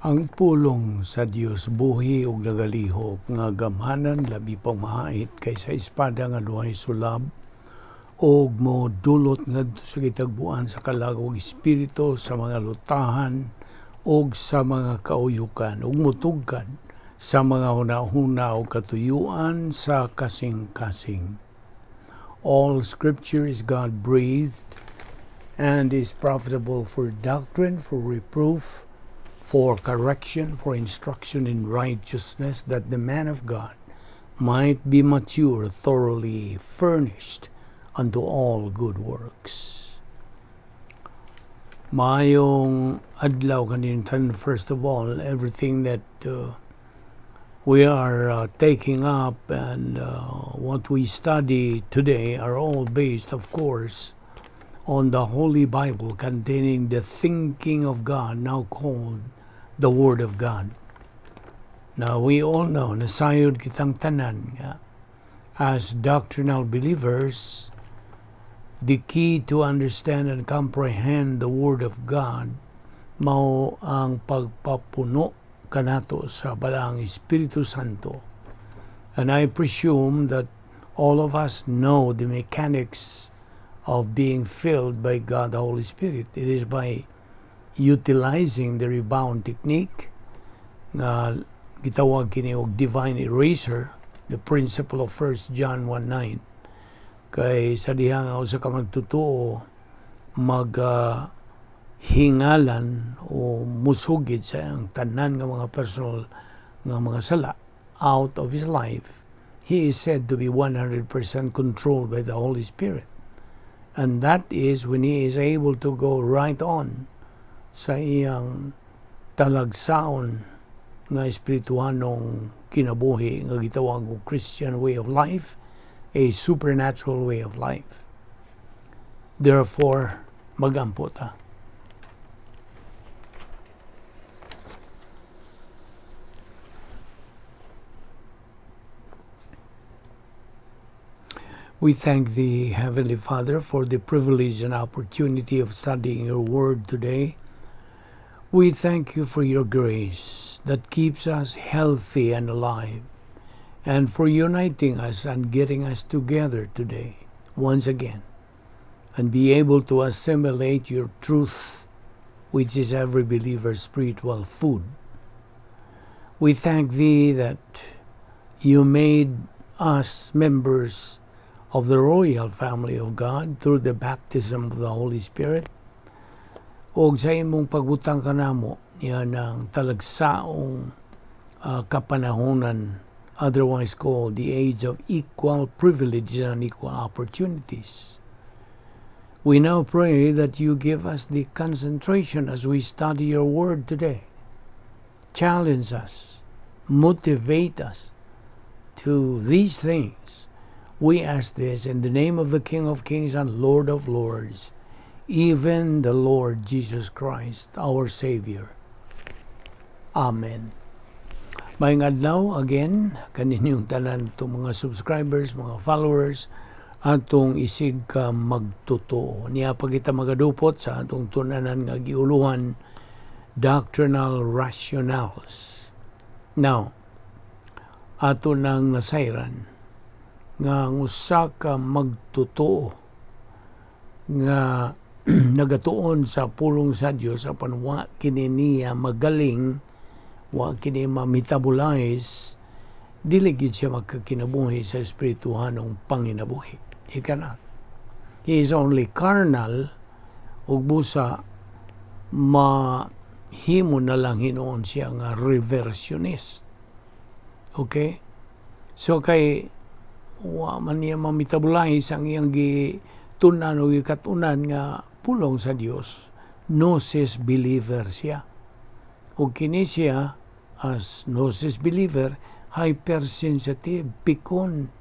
Ang pulong sa Dios buhi ug nagalihok nga gamhanan, labi pang mahait kaysa espada nga duhay sulab, ug mo dulot ngadto sa gitagbuan sa kalag ug espiritu, sa mga lutahan ug sa mga kauyukan, ug mutugkad sa mga hunahuna ug katuyuan sa kasing-kasing. All scripture is God-breathed and is profitable for doctrine, for reproof, for correction, for instruction in righteousness, that the man of God might be mature, thoroughly furnished unto all good works. Maayong adlaw kaninyong. First of all, everything that we are taking up and what we study today are all based, of course, on the Holy Bible containing the thinking of God, now called the Word of God. Now, we all know, nasayod kitang tanan nga, as doctrinal believers, the key to understand and comprehend the Word of God mao ang pagpapuno kanato sa Balaang Espiritu Santo. And I presume that all of us know the mechanics of being filled by God the Holy Spirit. It is by utilizing the rebound technique nga gitawag kini og divine eraser, the principle of 1 John 1:9. Kay sa diha nga usa ka magtotoo mag hingalan o musugid sa iyang tanan nga mga personal nga mga sala out of his life, he is said to be 100% controlled by the Holy Spirit. And that is when he is able to go right on sa iyang talagsaon nga espirituhanong kinabuhi nga gitawag og Christian way of life, a supernatural way of life. Therefore, magampo ta. We thank the Heavenly Father for the privilege and opportunity of studying your word today. We thank you for your grace that keeps us healthy and alive, and for uniting us and getting us together today once again, and be able to assimilate your truth, which is every believer's spiritual food. We thank thee that you made us members of the royal family of God through the baptism of the Holy Spirit. Og sa imong pagbutang kanamo niya ng talagsaong kapanahonan, otherwise called the age of equal privileges and equal opportunities. We now pray that you give us the concentration as we study your word today. Challenge us, motivate us to these things. We ask this in the name of the King of Kings and Lord of Lords, even the Lord Jesus Christ, our Savior. Amen. Maayong adlaw again kaninyong tanan to mga subscribers, mga followers, atong isig ka magtotoo. Niya pa kita magadupot sa atong tunanan nga giuluhan, Doctrinal Rationales. Now, ato nang nasayran nga ang usa ka magtotoo nga nagatuon sa pulong sa Dios, apan wa kini niya magaling, wa kini ma-metabolize, dili gid siya magkakinabuhi sa espirituhanong panginabuhi. He cannot. He is only carnal, ug busa mahimo na lang hinuon siya nga reversionist. Okay? So kay wa man niya ma-metabolize ang iyang gitunan o gikatunan nga pulong sa Dios, gnosis believer siya. Ug kini siya as gnosis believer, hypersensitive, pikon,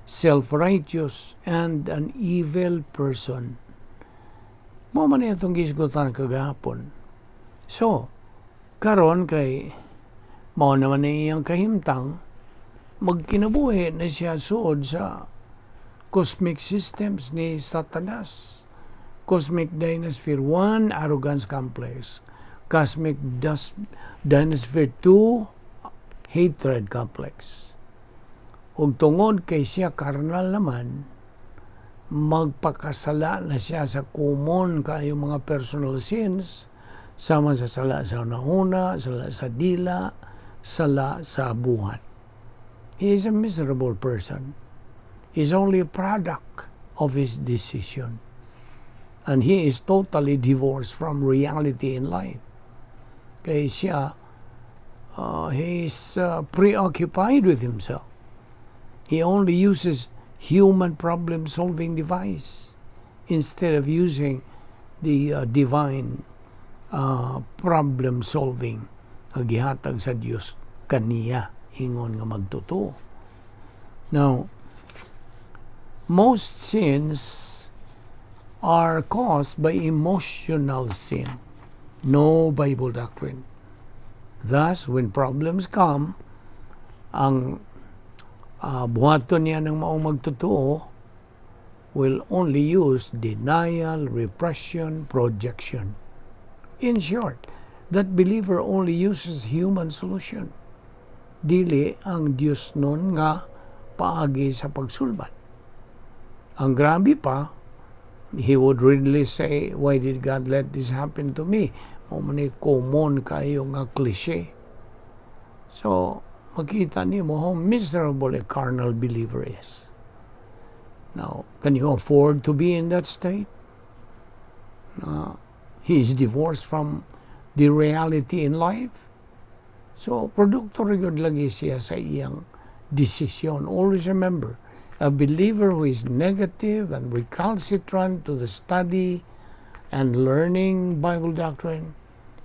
self-righteous, and an evil person. Mao man itong gisgutan kagahapon. So, karon kay mao naman na iyang kahimtang, magkinabuhi na siya suod sa cosmic systems ni Satanas. Cosmic Dynasphere 1, arrogance complex. Cosmic Dust Dynasphere 2 hatred complex. Ug tungod kay siya carnal naman, magpakasala na siya sa common kayo mga personal sins, sama sa sala sa hunahuna, sala sa dila, sala sa buhat. He is a miserable person. He is only a product of his decision. And he is totally divorced from reality in life. Kay siya, he is preoccupied with himself. He only uses human problem-solving device instead of using the divine problem-solving nga gihatag sa Dios kaniya ingon nga magtotoo. Now, most sins are caused by emotional sin, no Bible doctrine. Thus, when problems come, ang buhaton niya ng maong magtotoo will only use denial, repression, projection. In short, that believer only uses human solution. Dili ang Diyos nun nga paagi sa pagsulbad. Ang grabe pa, he would really say, "Why did God let this happen to me?" Mao man ni common kayo nga cliche. So, makita nimo how miserable a carnal believer is. Now, can you afford to be in that state? He is divorced from the reality in life. So, produkto rin lagi siya sa iyang desisyon. Always remember, a believer who is negative and recalcitrant to the study and learning Bible doctrine,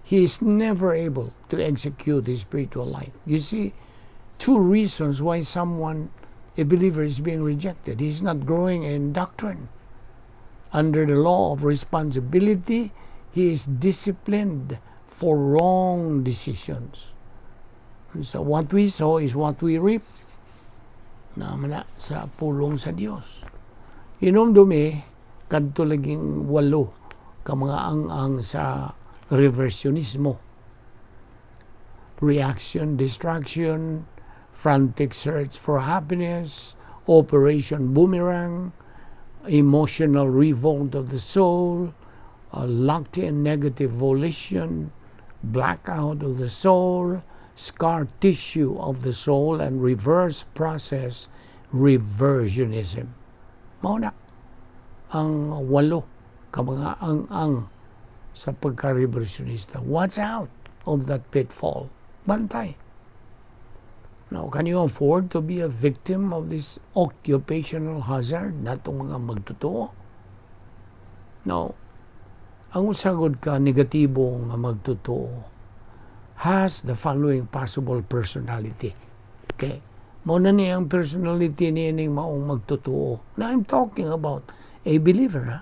he is never able to execute his spiritual life. You see, two reasons why someone, a believer, is being rejected. He's not growing in doctrine. Under the law of responsibility, he is disciplined for wrong decisions. And so what we sow is what we reap. Naman na sa pulong sa Dios. Hinumdumi, kadto laging walo ka mga ang-ang sa reversionismo. Reaction, distraction, frantic search for happiness, operation boomerang, emotional revolt of the soul, a locked-in negative volition, blackout of the soul, scar tissue of the soul, and reverse process reversionism. Mao na ang walo ka mga ang-ang sa pagka-reversionista. Watch out of that pitfall. Bantay. Now, can you afford to be a victim of this occupational hazard natong mga magtotoo? Now, ang usa gud ka negatibo nga magtotoo has the following possible personality. Okay? Mao na ni ang personality ni ining maong magtotoo. Now, I'm talking about a believer, ha?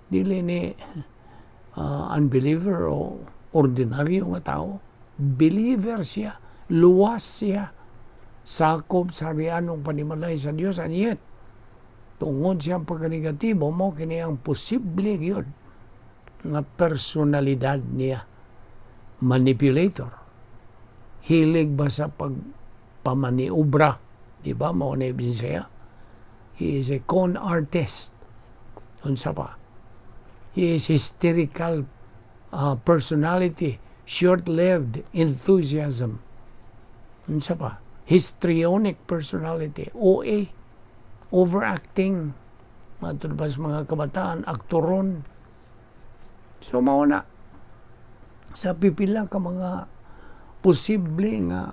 Dili ni unbeliever o ordinaryo nga tao. Believer siya. Luwas siya. Sakop sa harianong panimalay sa Dios. And yet, tungod siyang pagkanegatibo, mao kini ang posible gyud nga personalidad niya. Manipulator. Hilig ba sa pagpamaniobra? Di ba? Mao na ibig siya. He is a con artist. Unsa pa? He is hysterical personality, short-lived enthusiasm. Unsa pa? Histrionic personality, OA, overacting. Matod pa sa mga kabataan, aktoron. So mao na sa pipila ka mga posible nga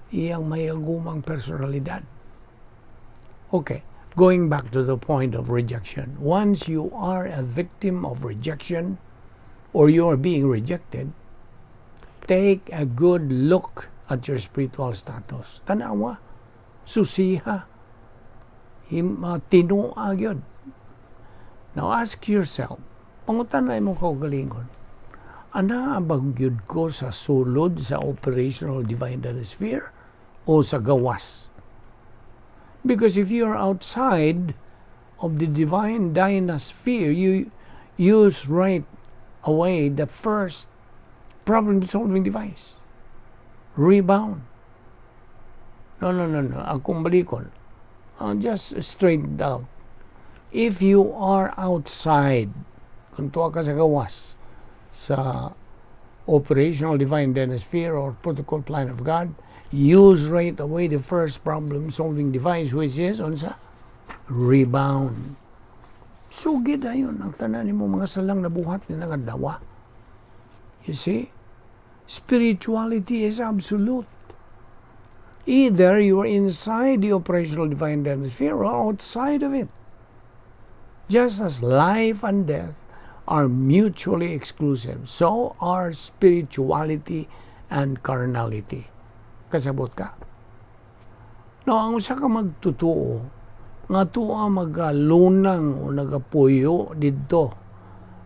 iyang mayagumang personalidad. Okay, going back to the point of rejection. Once you are a victim of rejection or you are being rejected, take a good look at your spiritual status. Tanawa, susiha, tinua gyud. Now ask yourself, pangutan-a imong kaugalingon, ana ba gyud ko sa sulod sa operational divine sphere o sa gawas? Because if you are outside of the divine dynasphere, you use right away the first Problem-solving device. Rebound. No. Akong balikon. Just straight out. If you are outside, kung tuwa ka sa gawas, sa operational divine sphere or protocol plan of God, use right away the first problem-solving device, which is, unsa? Rebound. Sugid ayon ang tanan nimo mga salang nabuhat ni nga dawa. You see? Spirituality is absolute. Either you are inside the operational divine sphere or outside of it. Just as life and death are mutually exclusive, so are spirituality and carnality. Kasabot ka? No, ang usa ka magtutuo nga tuwa magalunang o nagapuyo didto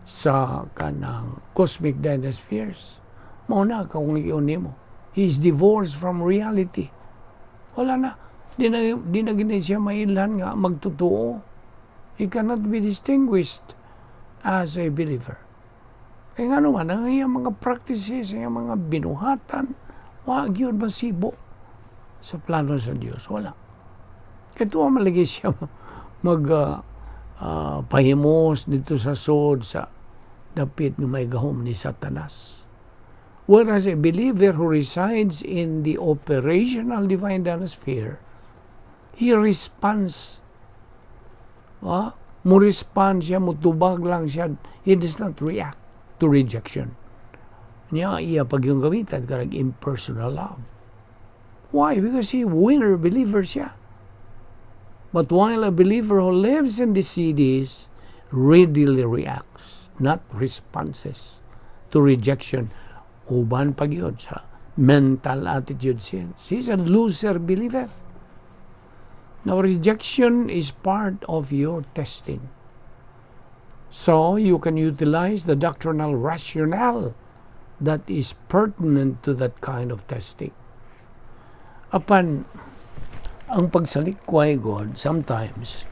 sa kanang cosmic dynaspheres. Mao na kung iyon nimo. He is divorced from reality. Wala na. Di na gini siya mailhan nga magtutuo. He cannot be distinguished as a believer. Kaya nga naman, ang iyang mga practices, ang iyang mga binuhatan, wa gyud masibo sa plano sa Dios. Wala. Kaya tuwa malagi siya mag pahimos dito sa sod sa dapit nga may gahom ni Satanas. Whereas a believer who resides in the operational divine sphere, he responds. Mo respond siya, mutubag lang siya. He does not react to rejection. Niya iya pag yung gamitan kanang impersonal love. Why? Because he winner believer siya. But while a believer who lives in the CDs readily reacts, not responses to rejection, uban pa gyud sa mental attitude siya. He's a loser believer. Now, rejection is part of your testing. So, you can utilize the doctrinal rationale that is pertinent to that kind of testing. Apan, ang pagsalikway God sometimes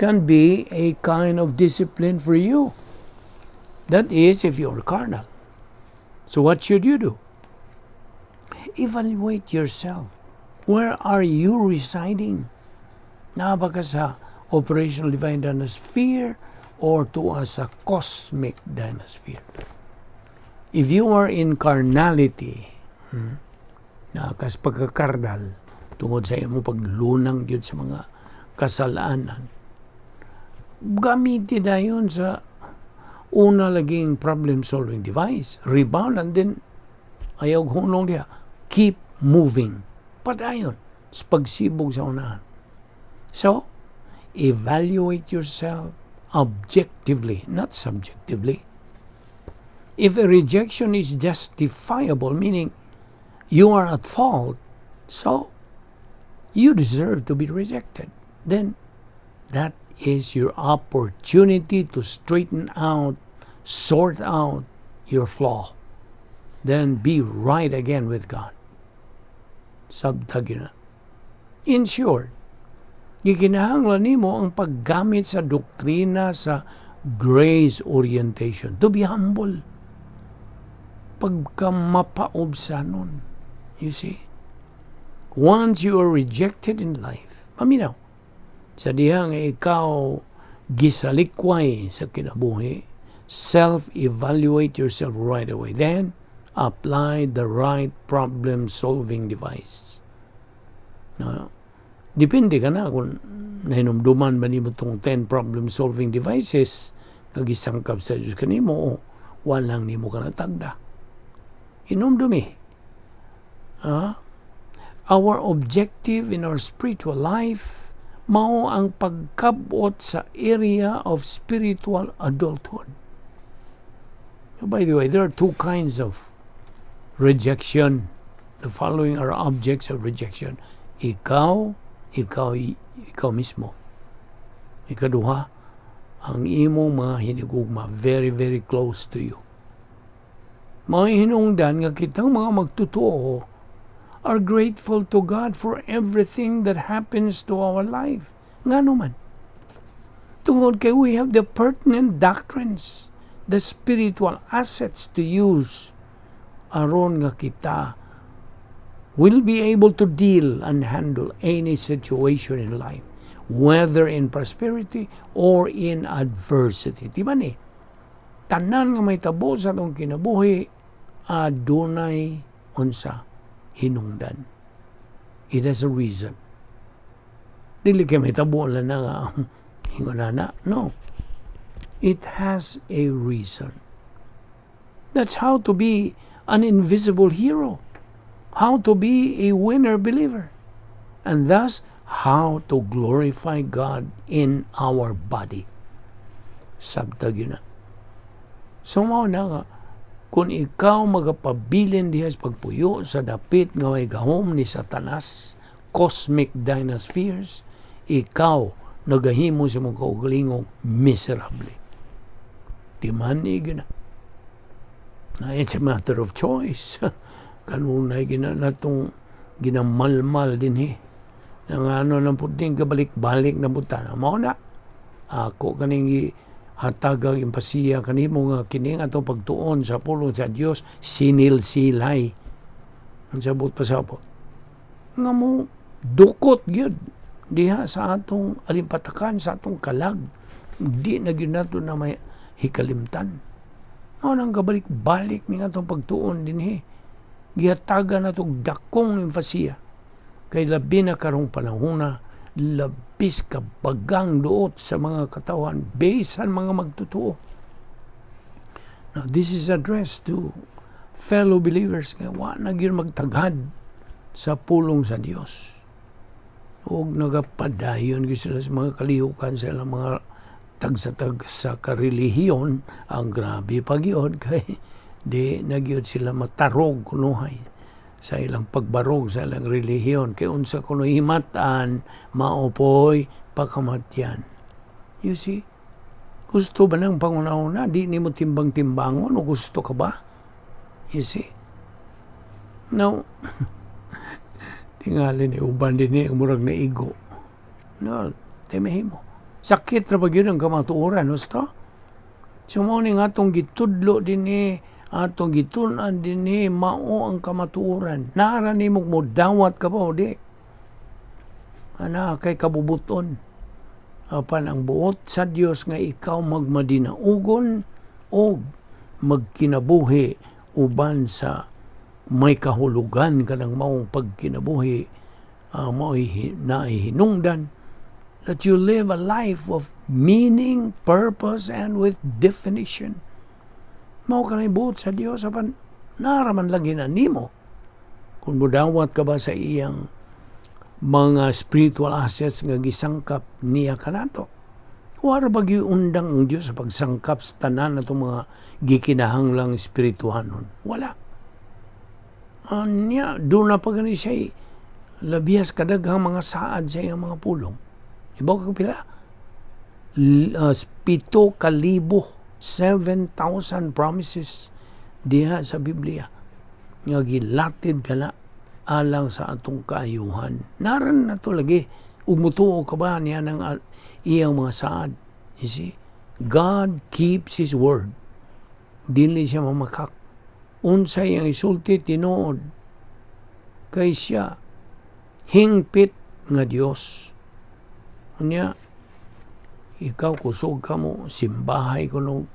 can be a kind of discipline for you. That is, if you're carnal. So what should you do? Evaluate yourself. Where are you residing? Naa ba ka sa operational divine dynasphere or tuwa sa cosmic dynasphere? If you are in carnality, naa kas pagkakarnal, tungod sa imo paglunang gyud sa mga kasalanan, gamitin na yun sa una laging problem-solving device. Rebound and then ayaw hunong diha. Keep moving. Padayon sa pagsibog sa unahan. So, evaluate yourself objectively, not subjectively. If a rejection is justifiable, meaning you are at fault, so you deserve to be rejected. Then that is your opportunity to straighten out, sort out your flaw. Then be right again with God. Sabtag na. In short, gikinahanglan nimo ang paggamit sa doktrina sa grace orientation. To be humble. Pagka mapaobsanon. You see? Once you are rejected in life, paminaw, sa dihang ikaw gisalikway sa kinabuhi, self-evaluate yourself right away. Then, apply the right problem-solving device. No? Depende ka na kung nahinumduman ba nimo tong 10 problem-solving devices nga gisangkap sa Diyos kanimo o walang nimo ka natagda. Hinumdumi. Ah? Our objective in our spiritual life mao ang pagkabot sa area of spiritual adulthood. By the way, there are two kinds of rejection. The following are objects of rejection. Ikaw, ikaw, ikaw mismo. Ikaduha, ang imong mga hinigugma, very, very close to you. Mga hinungdan nga kitang mga magtutuo are grateful to God for everything that happens to our life. Ngano man? Tungod kay we have the pertinent doctrines, the spiritual assets to use Aron nga kita will be able to deal and handle any situation in life, whether in prosperity or in adversity. Di ba ni? Tanan nga mahitabo sa atong kinabuhi, adunay unsa? Hinungdan. It has a reason. Dili kay mahitabo lang na nga ingon na. No. It has a reason. That's how to be an invisible hero. How to be a winner believer. And thus, how to glorify God in our body. Sabta gyud na. So mao na nga, kung ikaw magapabilin diha sa pagpuyo sa dapit nga may gahom ni Satanas, cosmic dynaspheres, ikaw nagahimo sa imong kaugalingong miserable. Di man ni gyud na. Na it's a matter of choice. Kanunay gina natong ginamalmal din eh. Nang ano nang puting kabalik-balik na buta. Mao na. Ako kaning hatagag impasiya kanimo nga kining atong pagtuon sa pulong sa Dios sinilsilay. Ang sabot pasabot. Nga mo dukot gyud diha sa atong alimpatakan, sa atong kalag. Di na gyud nato na may hikalimtan. Mao nang kabalik-balik ni atong pagtuon dinhi. Gihatagan nato dakong empasiya. Kay labi na karong panahona, labis kabagang duot sa mga katawan, bisan mga magtotoo. Now, this is addressed to fellow believers nga wa na gyud magtagad sa pulong sa Dios. Ug nagapadayon gyud sila sa mga kalihukan sa ilang mga tagsa-tagsa ka relihiyon. Ang grabe pa gyud kay di na gyud sila matarog kunuhay sa ilang pagbarog sa ilang relihiyon, kay unsa kuno himatan, mao poy pakamatyan. You see, gusto ba ng pangunahuna di nimo timbang-timbangon o gusto ka ba? You see, now tingali ni uban din ni murag naigo no temehimo sakit ra ba gyud ang kamatuoran husto. So mao ni nga atong gitudlo dinhi, atong gitun-an dinhi, mao ang kamatuoran. Naara nimo modawat ka pa o di ana kay kabubuton. Apan ang buot sa Dios nga ikaw magmadinaugon og magkinabuhi uban sa may kahulugan kanang maong pagkinabuhi, mao'y naay hinungdan, that you live a life of meaning, purpose, and with definition. Mao kanay buot sa Dios, apan naraman lagi na nimo kung mudawat ka ba sa iyang mga spiritual assets nga gisangkap niya kanato. Wara ba gyud undang ang Dios sa pagsangkap sa tanan natong mga gikinahanglang espirituhanon? Wala. Anya, doon na pa gani siya labihas kadaghang mga saad sa iyang mga pulong. Ibaw ka pila? 7,000, 7,000 promises diha sa Biblia nga gilatid kana alang sa atong kaayuhan. Naran na to lagi. Ug mutuo ka ba niya ng iyang mga saad? You see? God keeps His word. Dili siya mamakak. Unsay iyang isulti, tinuod. Kay siya hingpit nga Dios. Unya, ikaw kusog ka mo, simbahay kuno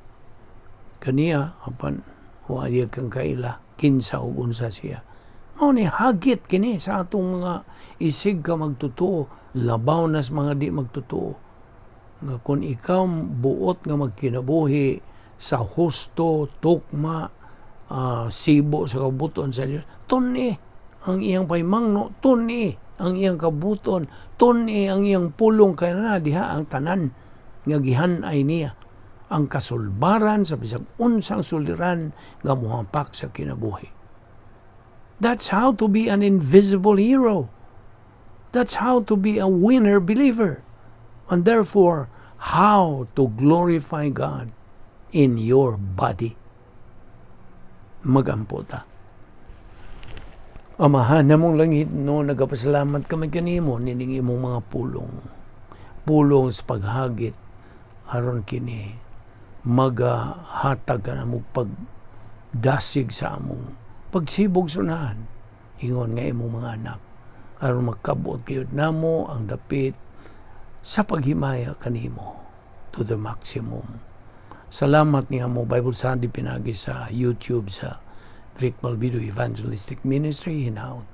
kaniya, apan wa kang kaila kinsa ug unsa siya. Mao ni hagit kini sa atong mga isig ka magtotoo, labaw na sa mga di magtotoo. Nga kung ikaw buot nga magkinabuhi sa husto, tukma, sibo sa kabuton sa Dios, tuni ang iyang paimangno, tuni ang iyang kabuton, tuni ang iyang pulong, kay na diha ang tanan nga gihan-ay niya ang kasulbaran sa bisag unsang suliran nga mohapak sa kinabuhi. That's how to be an invisible hero. That's how to be a winner believer. And therefore, how to glorify God in your body. Magampo ta. Amahan namong langit no, nagapasalamat kami kanimo nining imong mga pulong. Pulong sa paghagit aron kini magahatag ka na mo pagdasig sa among Pagsibog sa unahan, ingon nga imong mga anak, aron magkabot gyud namo ang dapit sa paghimaya kanimo to the maximum. Salamat nga mo Bible study pinagi sa YouTube sa Vic Malvido Evangelistic Ministry. Hinaut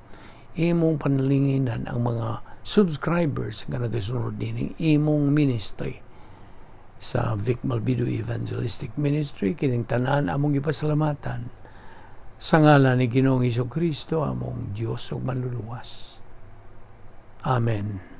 imong panalanginan ang mga subscribers nga nagasunod nining imong ministry sa Vic Malvido Evangelistic Ministry. Kining tanan among gipasalamatan sa ngalan ni Ginoong Kristo, among Dios ug Manluluwas. Amen.